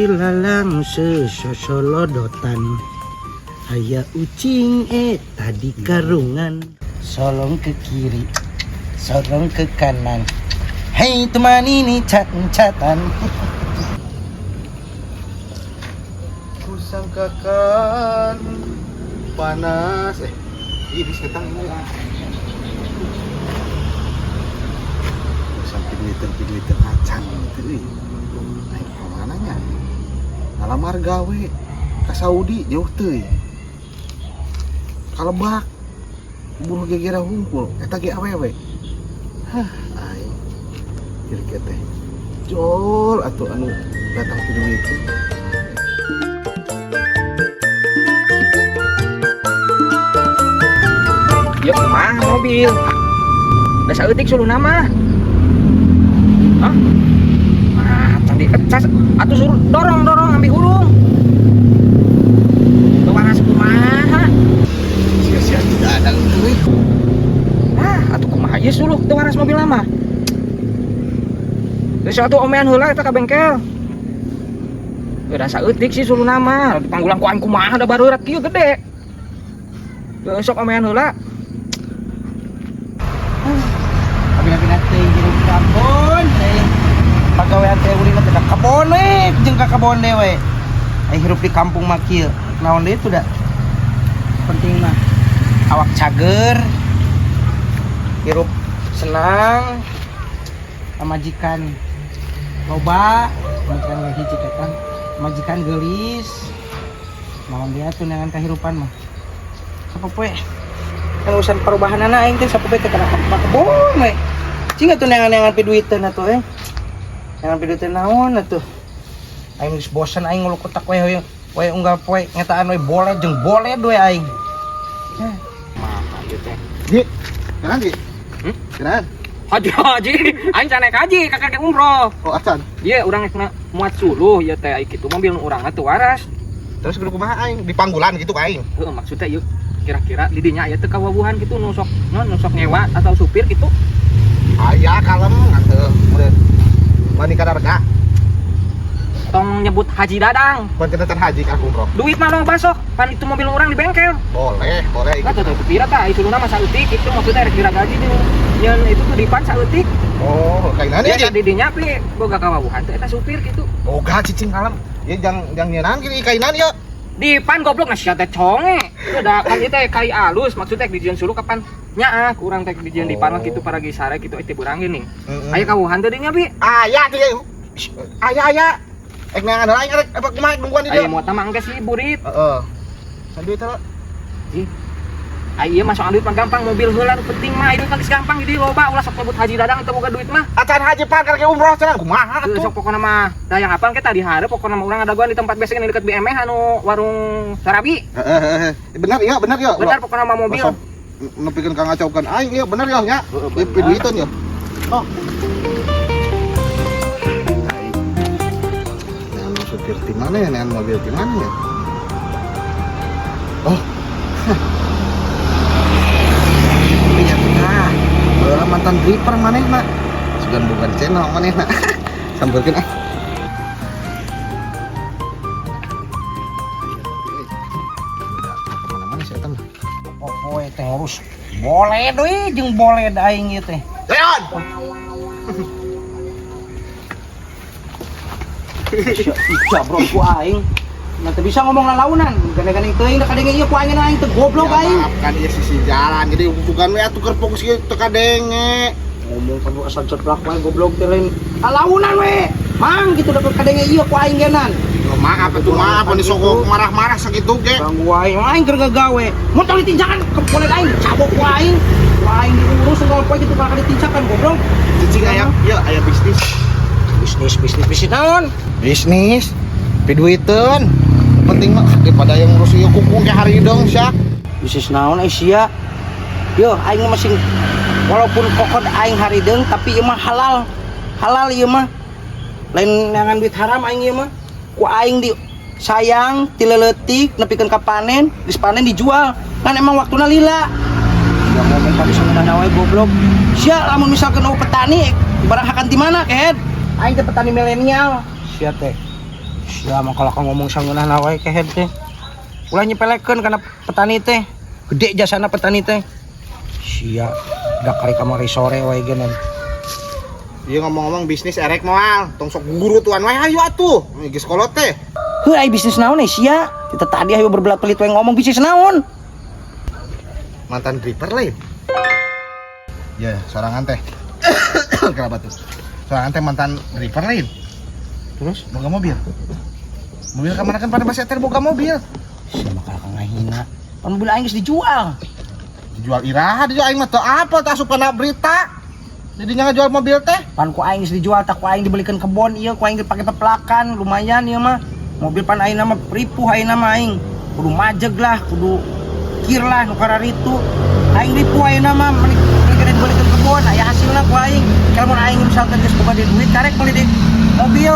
Silalang sesosolodotan, aya ucing eta di karungan. Solong ke kiri, sorong ke kanan. Hei teman, ini cat-catan. Kusangkakan panas. Ini setan ini. Sampai duitan acan gitu euy. Aing ka mana nya? Ngalamar gawe ka Saudi jauh teuing. Kalebak buruh gegera hungkul eta ge awewe. Hah, aing kira teh. Jol atuh anu datang ti duit. Ya kumaha mobil? Da saeutik suluhna mah. Hah? Ah, tadi ecas atuh suruh dorong-dorong ambil hurung. Teu waras kumaha? Sia-sia tidak ada duit. Ah, atuh kumaha ieu suluh teu waras mobil mah. Geus atuh omean heula eta ka bengkel. Udah saeutik sih suluhna mah, panggulang ku aing kumaha da bareurat kieu gede. Geus sok omean heula. Abi-abi teh hirup di kampung teh. Pagawean teh ulina teh ka kebon we, jeung ka kebon dewe. Ai hirup di kampung mah kieu. Naon deui tuh da? Penting mah awak cager, hirup senang, pamajikan loba, pamajikan we hiji kan, pamajikan geulis. Naon deui atuh neangan kahirupan mah. Sapopoe kan urusan perubahanana aing teh sapopoe teh kana ka kebon we. Cing atuh neangan-neangan piduiteun atuh eh. Neangan piduiteun naon atuh. Aing geus bosen aing ngulukutak we hoyong we unggal poe ngetaan we boled jeung boled we aing. Mah ieu teh. Ji, jalan Ji. Hmm? Jalan. Haji haji, aing can naik haji kakek umroh. Oh, acan. Ieu urang rek muat suluh ieu teh ai kitu mobil nu urangna teu waras. Terus kudu kumaha aing di panggulan gitu ka aing. Heuh, maksudnya ieu kira-kira di dinya aya teu kawawuhan gitu nu sok nu sok nyewa atau supir gitu. Aya kalem atuh meureun. Wani kadarga, Tong nyebut Haji Dadang. konten can haji ka umroh. Duit mah loba sok, pan itu mobil urang di bengkel. Boleh, boleh Lah gitu. tuh tuh pira tah suluna mah saeutik itu maksudnya rek diragaji jeung nyeun itu tuh dipan saeutik. Oh, kainan Ya ya, Ji. di dinya pi boga kawawuhan teh eta supir gitu. Boga cicing kalem. Ya jang jang nyeunang gini kainan ya. Dipan goblok nah sia teh conge. Udah kan ieu teh kai alus maksudnya dijieun suluh kapan nyaah kurang teh dijieun dipan mah kitu paragi sare kitu teh beurang geuning. Heeh. Aya kawuhan teh dinya pi. Aya tuh ya. Aya aya. Ek neangan heula aing rek apa kumaha nungguan di Aya dieu. muat mah engke sih burit. Heeh. San duit heula. Ih. Ai ieu mah soal duit mah gampang mobil heula nu penting mah duit mah geus gampang jadi loba ulah sok nyebut Haji Dadang teu boga duit mah. Acan haji pan karek umroh cenah kumaha Heuh atuh. sok pokona mah da yang hafal ke tadi hareup pokona mah urang adaguan di tempat biasa yang dekat BMH anu warung Sarabi. Heeh heeh. Bener iya bener ya. Bener pokona mah mobil. Sok nepikeun ka ngacaukeun aing ieu bener ya nya. Heeh, Ieu bener. piduiteun ya. Oh. Aing. Nean supir di mana ya, nean mobil di mana ya? Oh. Iya, nah. Baheula mantan driver manehna. Sugan bukan channel manehna. Sampeurkeun ah. Kemana-mana sih eta mah. Popoe teh ngurus boled we jeung boled aing ieu teh. Leon! Sia jabrot ku aing. Nah, teu bisa ngomong lalaunan, gandeng-gandeng teuing da kadenge ieu ku aing aing teh goblok Ya, aing. maaf kan ieu sisi jalan jadi bukan we atuh keur fokus ieu teu kadenge. Ngomong kan asal ceplak wae goblok teh lain. Lalaunan we. Mang gitu da kadenge ieu ku aing genan. Oh, maaf atuh maaf ini sok marah-marah sakitu ge. Ganggu aing, aing keur gagawe. Mun tong ditinjakan ke boled aing, cabok ku aing. Ku aing diurus unggal poe gitu kalau ditinjakan goblok. Cicing aya ieu aya bisnis. Bisnis bisnis bisnis naon? Bisnis piduiteun. Penting mah daripada yang ngurus ieu kuku ke hari dong sia. Bisnis naon ai sia? Yo aing mah masih walaupun kokod aing harideung tapi ieu mah halal. Halal ieu mah. Lain neangan duit haram aing ieu mah. Ku aing di sayang ti leuletik nepikeun ka panen, geus panen dijual. Kan emang waktuna lila. Ya ngomong ka bisa ngeunah wae goblok. Sia lamun misalkan eueuh petani barang hakan di mana kehed? Aing teh petani milenial. Sia teh. Sia mah kalau ngomong sangeunahna wae kehed teh. Ulah nyepelekeun kana petani teh. Gede jasana petani teh. Sia da kari kamari sore wae geunan. Iya ngomong-ngomong bisnis erek moal, tong sok guru tuan wae hayu atuh. Geus kolot teh. Heuh ai bisnis naon sia? Kita tadi ayo berbelat-belit wae ngomong bisnis naon. Mantan driver lain. Ya, sorangan teh. Kenapa tuh? Sorangan teh mantan driver lain. Terus Boga mobil. Mobil kemana kan pada bahasa teh boga mobil. sia mah kalah ngahina. Pan mobil aing geus dijual. Dijual iraha, dijual aing mah teu apa teh asup kana berita. Jadinya ngajual mobil teh. Pan ku aing geus dijual tak ku aing dibelikan kebon ieu ku aing dipake pepelakan lumayan ieu mah. Mobil pan aing mah ripuh aing mah aing. Kudu majeg lah, kudu kir lah nu kararitu. Aing ripuh ayeuna mah mending mending dibelikan kebon aya hasilna ku aing. Kalau mun aing misalkan geus boga duit karek meuli di mobil.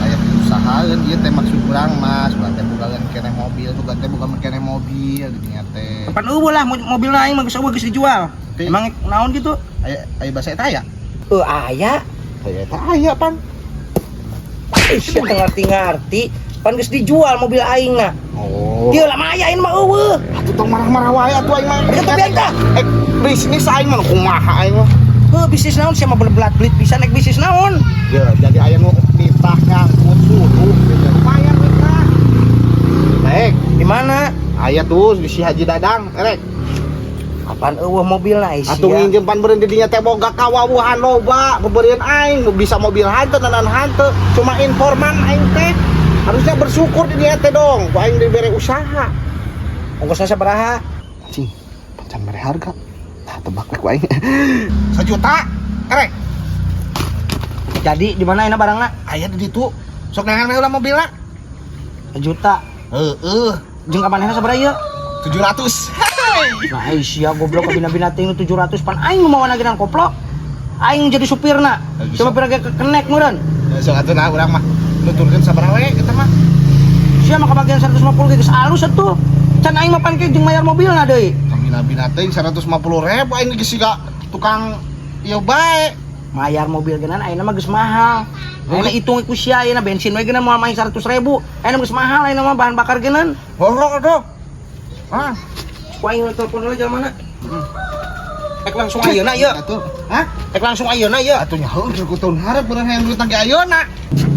Aya perusahaan ieu teh maksud urang mah, sugan teh bogaeun keneh mobil, sugan teh boga keneh mobil di dinya teh. Pan eueuh lah mobilna aing mah geus eueuh geus dijual. Oke. Emang naon gitu? Aya aya bahasa eta aya? Heuh aya. Aya eta aya pan. Ih, teu ngarti-ngarti. Pan geus dijual mobil aing na. Oh. Ieu lah mah aya aing mah eueuh. Atuh tong marah-marah wae atuh aing mah. Itu biasa. Eh, bisnis aing mah kumaha aing mah. Heuh bisnis naon sia mah berbelat-belit pisan naik bisnis naon. Ya, jadi aya nu nitah ngangkut suluh gitu. Lumayan duitna. Baik, Di mana? aya tuh di si Haji Dadang, erek. Apaan eueuh mobilna ai sia. Atuh nginjem pan beureun di dinya teh boga kawawuhan loba, beureun aing bisa mobil hanteu nanan hanteu, cuma informan aing teh. Harusnya bersyukur di dinya teh dong, ku aing dibere usaha. Ongkosna sabaraha? Anjing, pacan mere harga. Tah tebak we ku aing. Sejuta, erek. Jadi di mana ayeuna barangna? Aya di ditu. Sok neangan we ulah mobilna. Sejuta. Heeh, Jeung ka manehna sabaraha ieu? 700. Nah, ai sia goblok kabina-bina teh nu 700 pan aing nu mawa nagiran koplok. Aing jadi supirna. Bisa. Coba pira ge kenek meureun. Sok atuh nah urang mah nuturkeun sabaraha we eta mah. Sia mah kabagian 150 ge geus alus atuh. Can aing mah pan ke jeung mayar mobilna deui. Kabina-bina teh 150 ribu aing geus siga tukang ieu bae. Mayar mobil geunan ayeuna mah geus mahal. Ayeuna hitung ku sia ayeuna bensin we geunan moal main 100 ribu. Ayeuna geus mahal ayeuna mah bahan bakar geunan. Horok atuh. Ah, Ku aing telepon heula jalan mana? Ek langsung ayeuna ieu. Atuh. Hah? Ek langsung ayeuna ieu. Atuh nya heuh ku tahun hareup beureuh hayang duit ge ayeuna.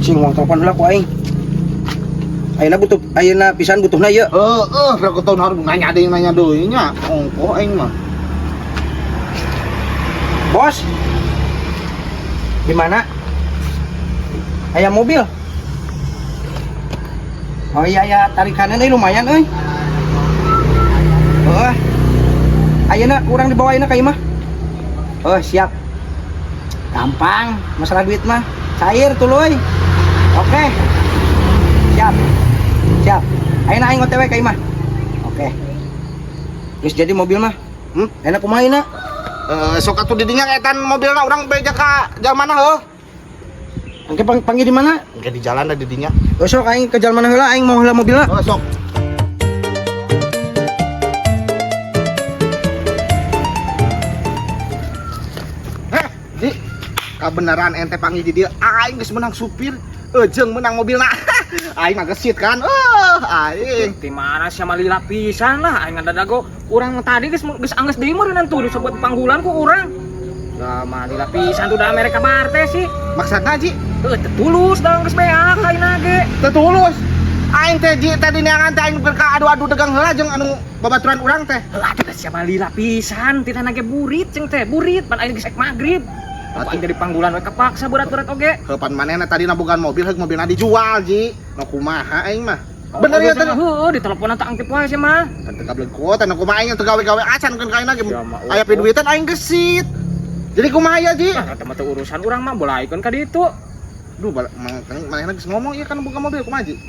Cing wong telepon heula ku aing. Ayeuna butuh ayeuna pisan butuhna ieu. Heeh, ku tahun hareup nanya deui nanya deui nya. Ongkoh aing mah. Bos. Di mana? Aya mobil. Oh iya ya, tarikannya euy lumayan euy. Oh. Ayeuna kurang dibawa ayeuna ka imah. Oh, siap. Gampang, masalah duit mah. Cair tuluy. Oke. Siap. Siap. Ayeuna aing OTW ka imah. Oke. Geus jadi mobil mah. Hmm? Enak kumaha ayeuna? Eh, sok atuh di dinya etan mobilna urang beja ka jalan mana heuh? Engke panggil di mana? Engke di jalan da di dinya. Oh, sok aing ke jalan mana heula aing mau heula mobilna. Oh, sok. Eh, Ji, kabeneran ente panggil di dieu aing geus menang supir, jeung menang mobilna. Aing mah gesit kan. Aing. Di mana sia mah lila pisan lah aing ngadago urang tadi geus geus anggeus deui meureunnan tuh disebut panggulan ku urang. Lah mah lila pisan tuh da Amerika Marte sih. Maksudna Ji, Heuh teu tulus da geus beak ayeuna ge. teu tulus. Aing teh Ji tadi neangan teh aing berka adu-adu dagang heula jeung anu babaturan urang teh. Heuh atuh da sia mah lila pisan titah ge burit ceng teh burit pan aing geus ek magrib. Atuh aing jadi panggulan we kepaksa berat-berat oge. Heuh pan manehna tadi nabogan mobil heug mobilna dijual Ji. Nu kumaha aing mah. Bener ya teh. Heuh di teleponan tak angkep wae sia mah. Kan teu gablek kuota nu kumaha aing teu gawe-gawe acan kan kaina ge. Ya, mah, Aya piduitan aing gesit. Jadi kumaha ya Ji? Ah, eta mah teu urusan urang mah bolaikeun ka ditu. Duh, manehna geus ngomong ieu kan boga mobil kumaha Ji?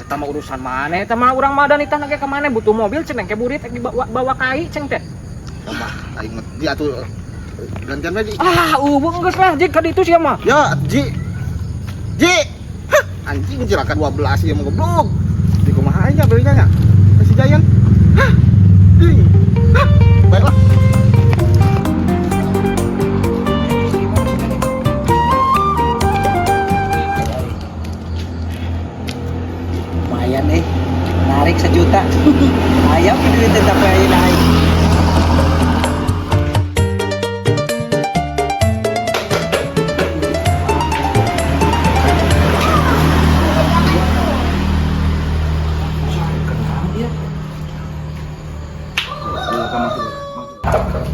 Eta mah urusan maneh, eta mah urang mah dan itah ge ka maneh butuh mobil cenah ke burit dibawa bawa kai ceng teh. Tambah aing mah Ji atuh gantian we Ji. Ah, eueuh geus lah Ji ka ditu sia mah. Ya, Ji. Ji. Hah, anjing cilaka 12 ieu mah goblok. Di kumaha aing nya belinya nya? Ka si Jayan. Hah. Ding. Hah. Baiklah. Lanjutkeun sampai ayeuna aing.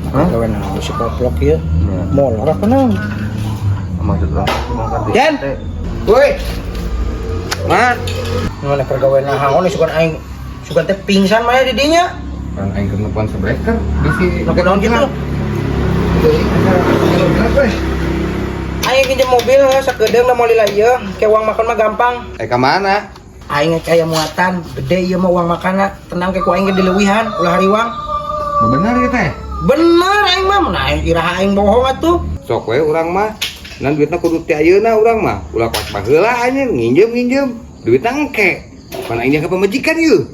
Hah? Gawe naon si koplok ieu? Molor apa naon? Maksud lo? Den. Woi. Ma, Mana pergawean naon sugan aing sugan teh pingsan mah di dinya. Kan aing keur nelpon sebreaker bisi Nu naon kitu? Aing pinjam mobil sakedeung da moal lila ieu, ke uang makan mah gampang. Eh ka mana? Aing kaya muatan, gede ieu mah uang makanna. Tenang ke ku aing ge dileuwihan, ulah hariwang. Bener ya teh? Bener aing mah, mun aing iraha aing bohong atuh. Sok we urang mah. Nan duitna kudu ti ayeuna urang mah. Ulah kos baheula anjing nginjem-nginjem. Duitna engke. Pan aing ka pamajikan ieu.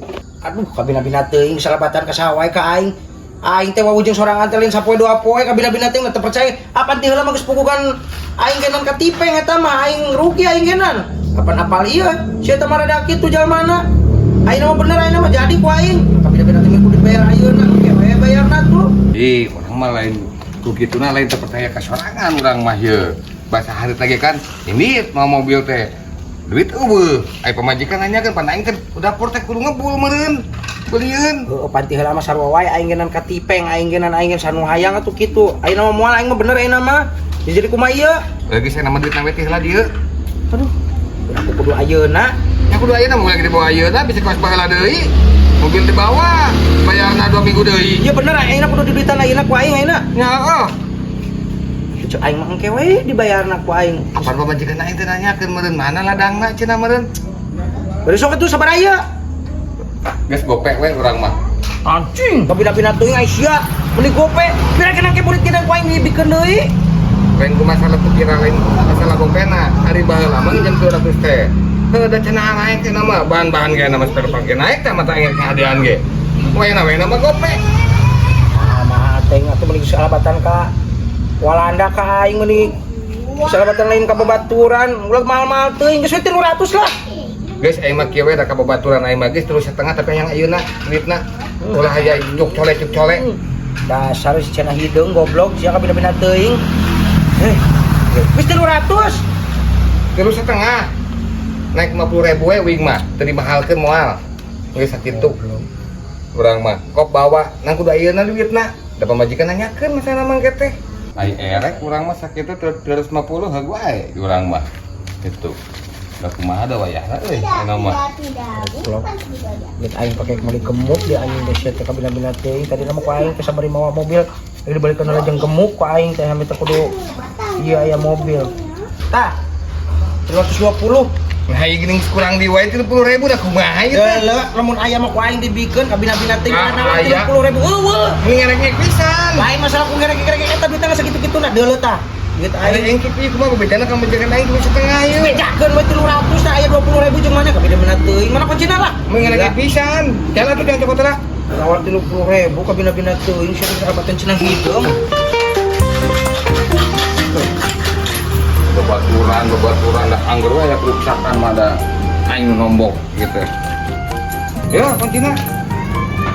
Aduh, kabina-bina teuing salabatan ka saha wae ka aing. Aing teh wawujeng sorangan teh lain sapoe dua poe kabina-bina teuing teu percaya. Apan ti heula mah geus pugugan aing genan katipeng eta mah aing rugi aing genan. Kapan apal ieu? Sia teh mah rada kitu jalmana. Aing mah bener aing mah jadi ku aing. Kabina-bina teuing kudu dibayar ayeuna. Oke we bayarna tuh. Ih, urang mah lain ku kituna lain teu percaya ka sorangan urang mah ye. Bahasa hari lagi kan ini mau mobil teh. Duit eueuh. Ai pamajikan nanyakeun pan aing teh dapur teh kudu ngebul meureun. Belieun. Heueuh panti heula mah sarua wae aing genan katipeng aing genan aing sanu hayang atuh kitu. Ayeuna mah moal aing mah bener ayeuna mah. Jadi kumaha ieu? Lagi saya nama duit nawe teh heula dieu. Aduh, aku kudu ayeuna. Ya kudu ayeuna mobil lagi dibawa ayeuna bisa kelas baheula deui. Mobil dibawa, bayarna 2 minggu deui. Iya bener ayeuna kudu diduitan ayeuna ku aing ayeuna. Ya heeh. Cek aing mah engke we dibayarna ku aing. Apaan pamajikan aing teh nanyakeun meureun mana ladangna cenah meureun. Bari sok atuh sabar aya. Geus gope we urang mah. Anjing, kabina-bina teuing ai sia. Meuni gope, pira kena ke burit kena ku aing dibikeun deui. Lain ku masalah pikiran lain masalah gopena. Hari baheula mah jam 200 teh. Heuh da cenah naik cenah mah bahan-bahan ge na mah spare part ge naik teh mata aing kahadean ge. Wena wena mah gope. Ah mah teh atuh meuni salabatan ka Walanda ka aing meuni salabatan lain ka babaturan, ulah mahal-mahal teuing geus we 300 lah. Geus aing mah kieu we da ka babaturan aing mah geus 3,5 tapi yang ayeuna duitna ulah aya cuk cole cuk cole. Dasar si cenah hideung goblok sia kabina-bina teuing. Geus 300. 3,5. Naik 50.000 we wing mah teu dimahalkeun moal. Geus sakitu. Urang mah kop bawa nang kudu ayeuna duitna. Da pamajikan nanyakeun masalah mangke teh. Ai erek urang mah sakitu 350 heug wae urang mah. Kitu. Da kumaha da wayahna euy ayeuna mah. Goblok. Lihat aing pake meuli gemuk di anjing teh sia teh kabina-bina teuing. Tadi mah ku aing teh sabari mawa mobil. Lagi dibalikeun heula jeung gemuk ku aing teh hame teh kudu ieu aya mobil. Tah. 320. Nah, ieu geuning kurang di wae 30.000 da kumaha ieu teh? Leuh, lamun aya mah ku aing dibikeun kabina-bina teuing Ah, kana aya. 30.000. Eueuh. Mending ngerek-ngerek pisan. Lain masalah ku ngerek-ngerek eta duitna sakitu-kituna deuleu tah. Duit Ada aing yang kitu kumaha bebejana ka majikan aing 3,5 ieu. bejakeun we 300 tah aya 20.000 jeung mana kabina-bina teuing. Mana kuncina lah. Mending ngerek pisan. Jalan tuh jangan cokot lah. Nawar 30.000 kabina-bina teuing sia teh abatan cenah hideung. Bebaturan dah anggur we aya kerusakan mah da aing nombok gitu. Ya, kuncina.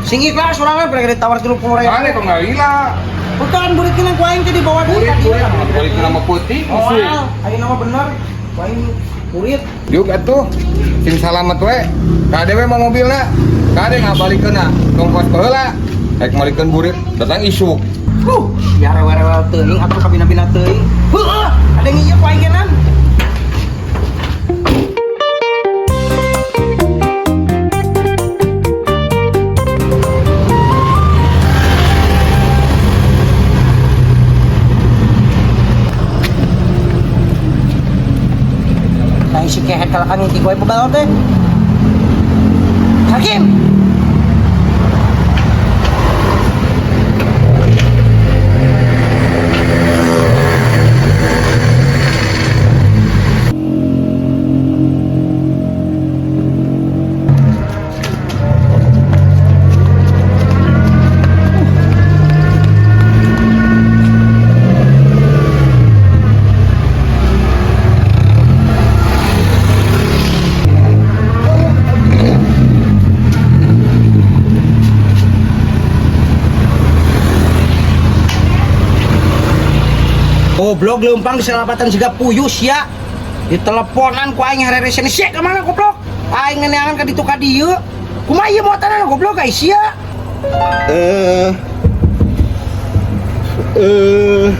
Sing ikhlas urang mah pernah ditawar 30.000. Ane tong lila. Bukan burit kena ku aing teh dibawa deui Burit, ka burit, dieu. burit nama putih musuh. Moal, ayeuna mah bener. Ku aing burit. Yuk atuh, sing salamet we. Kade we mau mobilna. Kade ngabalikeunna, tong kos baheula. Rek malikeun burit, datang isuk. Ya rewel-rewel teuing atuh kabina-bina teuing. Heueuh, ada yang ieu ku aing genan. Nah, si kehet kalau kan ngintip gue bebal teh. Hakim. Goblok leumpang di salapatan siga puyuh sia. Diteleponan ku aing hareresen sia ka mana goblok? Aing neangan ka ditu ka dieu. Kumaha ieu muatanana goblok ai sia? Eh eh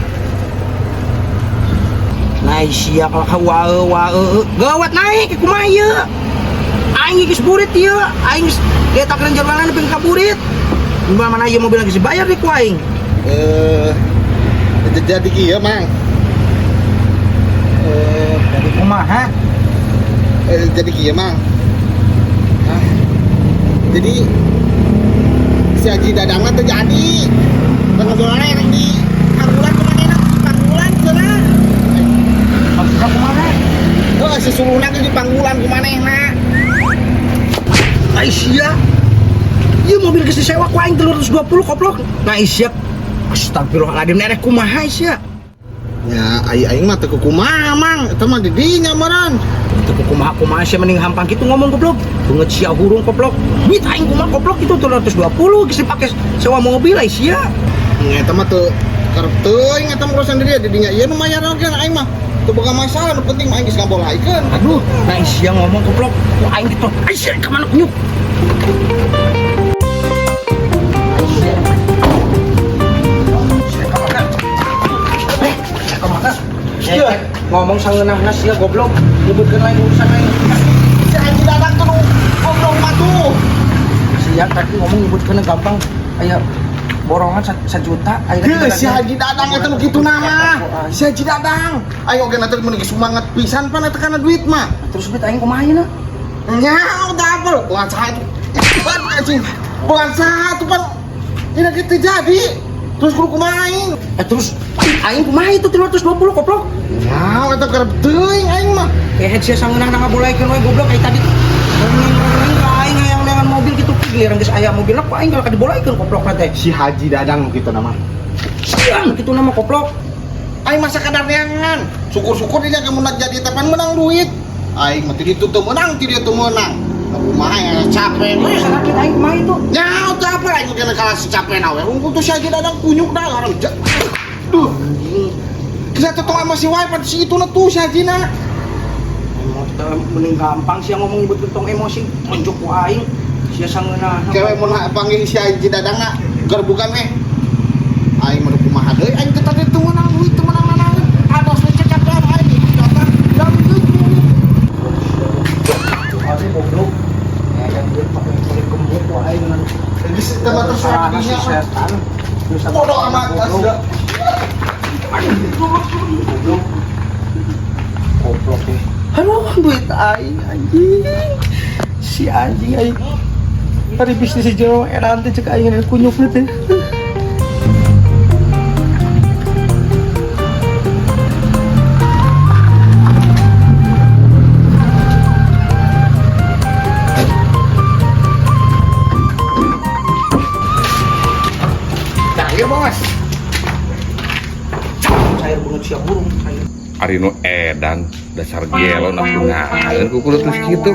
Naik sia kalau ka wae wae gawat naik kumaha ieu? Aing geus burit ieu, aing geus getakeun jalan nepi ka burit. Mana ieu mobil geus dibayar di ku aing. Jadi kieu, Mang. Jadi kumaha? Jadi kieu, Mang. Hah? Jadi si Haji Dadang mah teu jadi. Ngobrolna yang di Panggulan kumanehna di Panggulan cenah. Maksudna kumaha? Heuh, si suluhna ge di Panggulan kumanehna. Ai sia. Ieu mobil geus disewa ku aing 320 koplok. Nah sia. Astagfirullahaladzim, nerek kumaha sia? Ya, ai aing mah teu kumaha, Mang. Eta mah di dinya meureun. Teu kumaha kumaha sia mending hampang kitu ngomong goblok. Beungeut sia hurung goblok. Duit aing kumaha goblok itu 320 geus dipake sewa mobil ai sia. Nya eta mah teu karep teuing eta mah urusan di dia di dinya ieu nu mayar oge aing mah. Teu boga masalah, nu penting mah aing geus ngabolaikeun. Aduh, nah sia ngomong goblok. Ku aing gitu. Ai sia ka mana kunyuk? Ai sia. Sia ka mana? Eh, sia ka mana? Sia ngomong sangeunahna sia goblok. Nyebutkeun lain urusan lain. Si Haji Dadang tuh nu goblok mah tuh. Sia tadi ngomong nyebutkeun gampang. Aya borongan sajuta aya Heuh, si Haji Dadang eta nu kitu nama. Si Haji Dadang. Aing oge nanti mun geus semangat pisan pan eta kana duit mah. Terus duit aing kumaha yeuna? Nya udah apa? Bukan saha itu. Bukan anjing. Bukan saha tuh pan. Ini gitu jadi. Terus kudu kumaha aing? Terus aing kumaha itu 320 goblok? Ya, eta karep teuing aing mah. Kehed sia sangeunahna ngabolaikeun we goblok kayak tadi. Renging-renging ka aing hayang neangan mobil gitu giliran geus aya mobilna ku aing kalau dibolaikeun goblok teh. Si Haji Dadang gitu nama. Siang kitu nama goblok. Aing masa kadar neangan. Syukur-syukur dia kamu nak jadi tepan menang duit. Aing mah ti ditu teu meunang, ti dieu teu meunang. Nah, kumaha ya capek Terus mah. sakit aing kumaha itu? Ya, udah apa aing kena kalah si capek nawe. Unggul tuh si Haji Dadang kunyuk dah haram. Duh. Kita tetong sama si wae pan si itu na tuh si Haji na. Mending gampang sih ngomong nyebutkeun tong emosi tonjok ku aing. Sia sangeunahna. Kewe mun panggil si Haji Dadang na gerbukan weh. Aing mah kumaha deui aing teh tadi teu meunang duit teu meunang nanaon. Ados we cacapean aing datang dan duit. Aing goblok. Ya yang duit pakai kulit gembok ku aing ngan. Geus teu mah terus Sarana si dinya. setan. Bodoh amat sia. Goblok. Goblok eh. Aduh, duit aing anjing. Si anjing aing. Hari bisnis si Jero edan teh cek aing ngan kunyuk teh. Cair bos. Cair beungeut sia burung cair. Ari nu edan dasar gelo nafsu ngaeun ku kudu terus kitu.